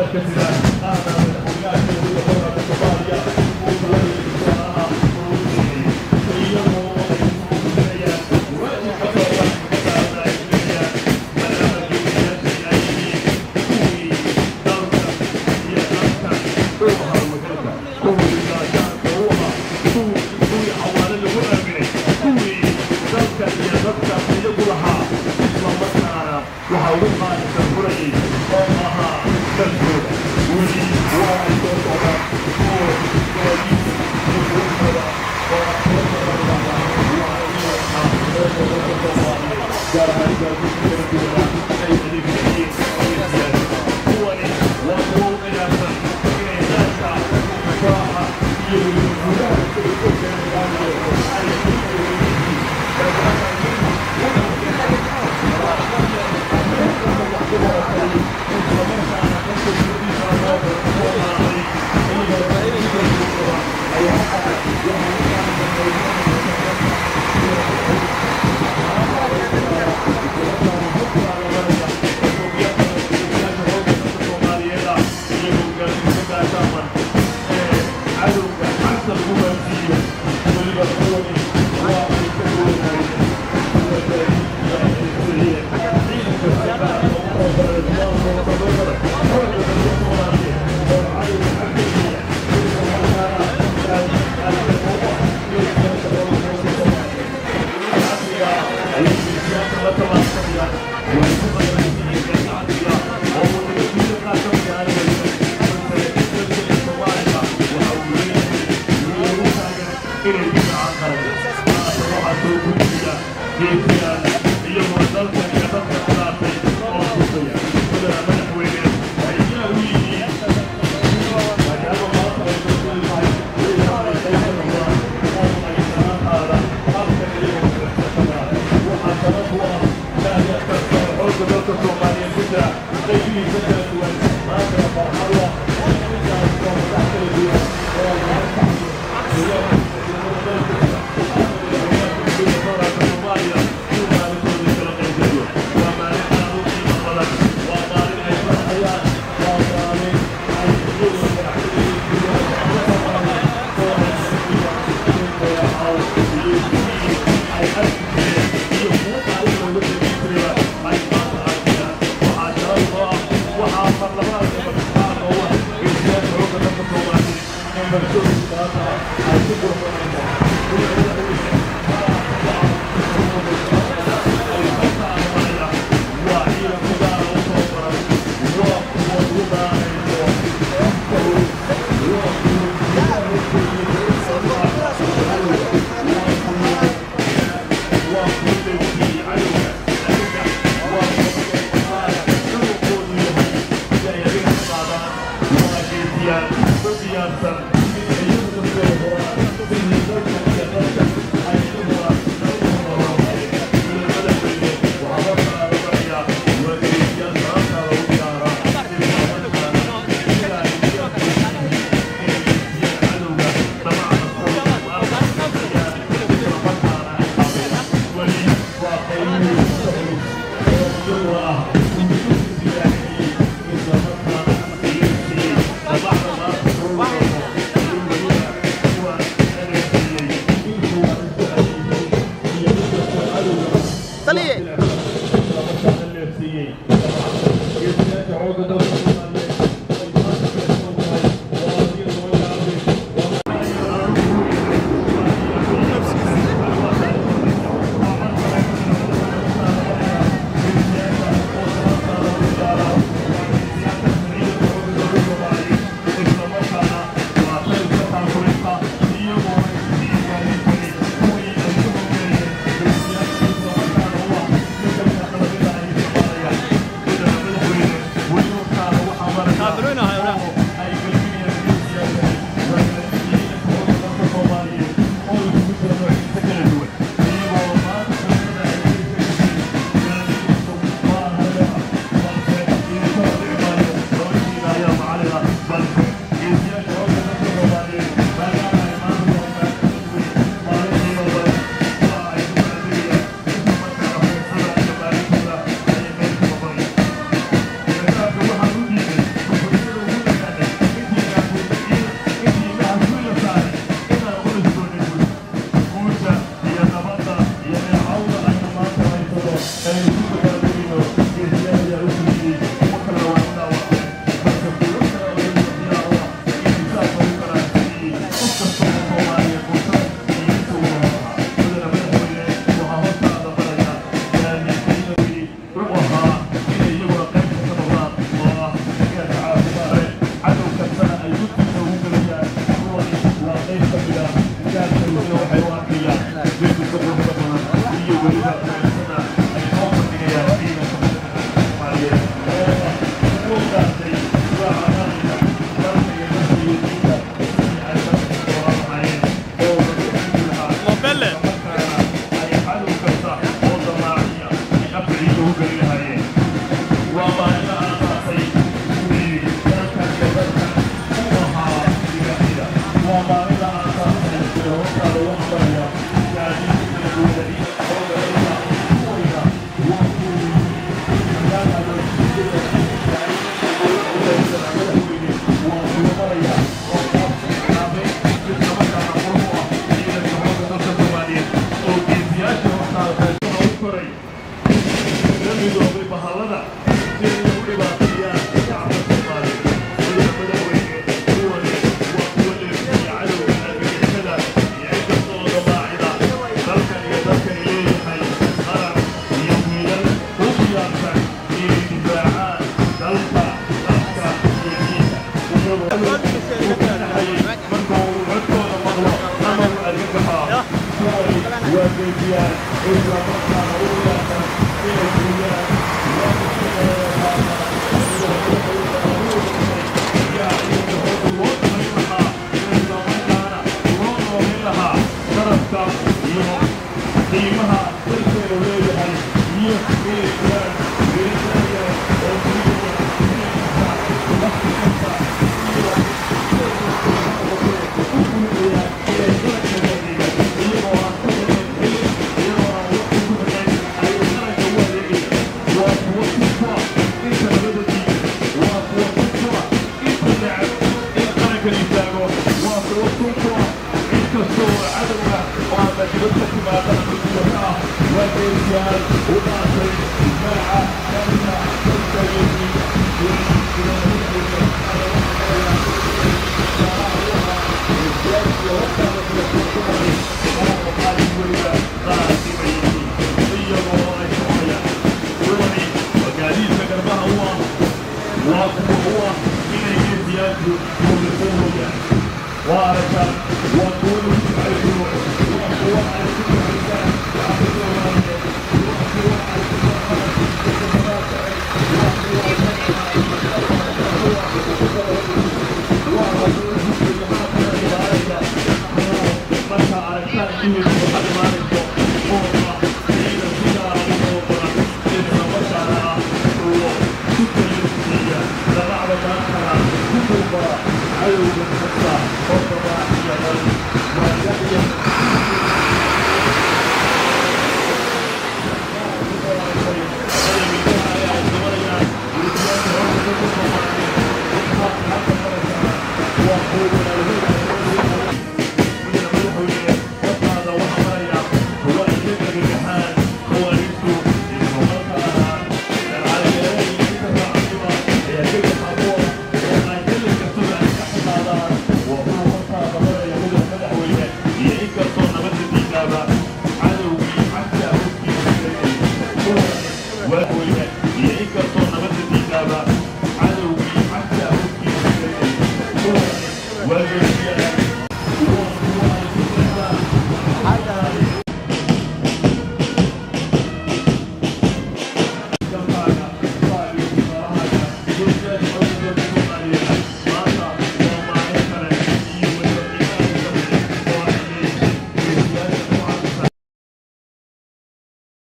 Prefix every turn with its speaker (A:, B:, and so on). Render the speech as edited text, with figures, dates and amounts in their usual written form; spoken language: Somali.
A: Qalabka Sida ahna madaxweynaha Jamhuuriyadda Federaalka Soomaaliya uu talada iyo tusaalaha uu siiyey, iyagoo ay gudanayaan waajibka sooran ka saaran ay gudanayaan, maadaama geesiyaashani ay yihiin kuwii dalka iyo dalka u ahaa wadanka, kuwii gaashaanka u ahaa, kuwii xawaale lagu aaminay, kuwii dalka iyo dadka iyagu lahaa, isla markaana waxa ugu qaalisan furayay oo ahaa dalkooda. Weli waa ay soo socdaan oo gaadiid iyo kuwakooda oo waa ciidanka xoogga dalka Soomaaliyeed, gaar ahaan gaadiidka kala duwana ay adeegsanayeen geesiyaasha. Kuwani waa kuwo u ciyaarsan inay dalka difaaca iyo weliba gudaha ay yihiin, maadaama wax ku baratay, islamarkaana dalka gudihiisa loo soo qaaday iyagoo ayaa Soomaaliyeed iyagoo gaadiidka gaashaaman ee cadowga cagta lagu gaarsiiyo. Weliba kuwani waa ay ka duwanaayeen kuwa gaadiidkii ay adeegsadeen ciidanka sida gaarka u tababaray nidaamkooda loo maray xoogga dalka Soomaaliyeed oo cadowga cagta geliya, islamarkaana gaadiid u ah geesiyaasha xoogga dalka Soomaaliyeed. Casriga ayay geesiyaasha la tallaabsanayaan, way ku qadaranyihiin gaadiidka casriga oo wadamo dunida qaar ka mid aanay haysan, balse dalkeena Soomaaliya waxa uu leeyahay wiilal u taagan inay difaacaan qaranka. Maanta waxaa soo gudbaya geesiyaal iyagoo dalkan iyo dadka ku dhaartay oo tusaya mudana madaxweyne waxay diyaar u yihiin, maadaama maanta ay dalkoodu tahay ay qayb ka noqdaan oo ay salaantaada halkan iyagoo kaga. Waxaa sharaf u ah kasta xoogga dalka Soomaaliyeed ku jira qaybihiisa kala duwan maantana farxad u ah intaas oo madax kala duwan oo ay horkacayo ciidamada qalabka sida, madaxweynaha Jamhuuriyadda Federaalka Soomaaliya uu maalintoodii kala qaybgeliyo. Waa maalin aad u qiimo badan, waa maalin ay farxayaan, waa maalin ay iyagoo faraxsan oo ay dayaxaw iyo sidii ay arki jireen iyo kuwo taariikh looga sheegayn jirayba ay maanta arkayaan. Waxaa sharaf noo ah, waxaa marlabaadka madhaxaad oo ah geesiyaasha xoogga dalka Soomaaliyeed in barashadoodu maanta ay si qurux badan tahay. Waa ciidan si gaara u tababaran, waa kuwa lagu dhaanayso afka culus, waa kuwa gudaha hortooda, waa kuwa degsiiyey cadowga argagax, waa kuwa shuruuqoodu yahay si ay adiga ka qaadaan. Waa geesiyaal u diyaarsan in iyagu naftooda huraan sidii dalka iyo dadka ay iyaguna ugu noololaayeen. Madaxweyne, waxaa hortaada marayaa waa geesiyaal salaantaada u diyaara, isla markaana Geesiyaal islamarkaana u diyaarsan inay fuliyaan. Yaa ciidanka xoogga loo samayn lahaa, islamarkaana loo nooleyn lahaa sharafka iyo qiimaha dalkeenu leeyahay, iyo inay jiraan wiilashaaya oo fuliyaya xil kasta, waqti kasta iyo u fulinaya inay qaranka u adeegaan, iyagoo aan ku xirnayn xilli, iyagoo aan waqti ku xirnayn ayay qaranka u adeegayaan. Waa kuwo ku ah inta nabada diidan, waa kuwo ku ah inta neceb in qarankan istaago, waa kuwo ku ah cid kasta oo cadowga oo ama dibad ka timaada kuwa ka ah. Waa geesiyaal u dhaartay difaaca dalka, dadka iyo diinta. Iyagoo ay soconayaan kuwani waa gaadiidka garbaha u ah, waa kuwa u ah inay geesiyaashu guulasoo hooyaan. Waa aragtaan, waa kuwo lagu ducayso, waa kuwo ay ku ducaysaan shacabka Soomaaliyeed, waa kuwo ay ku farxaan dadka jecel, waa kuwo ay ka waa imaanaysa. Markaa aragtaan imika waxaad imaanayso oo ah ciidan si gaara u tababaran, islamarkaana ah kuwo ku tayasiiya dabacda maantana ku durbara cadowga kasta oo dabaaxiya dhan. Waa Yaxya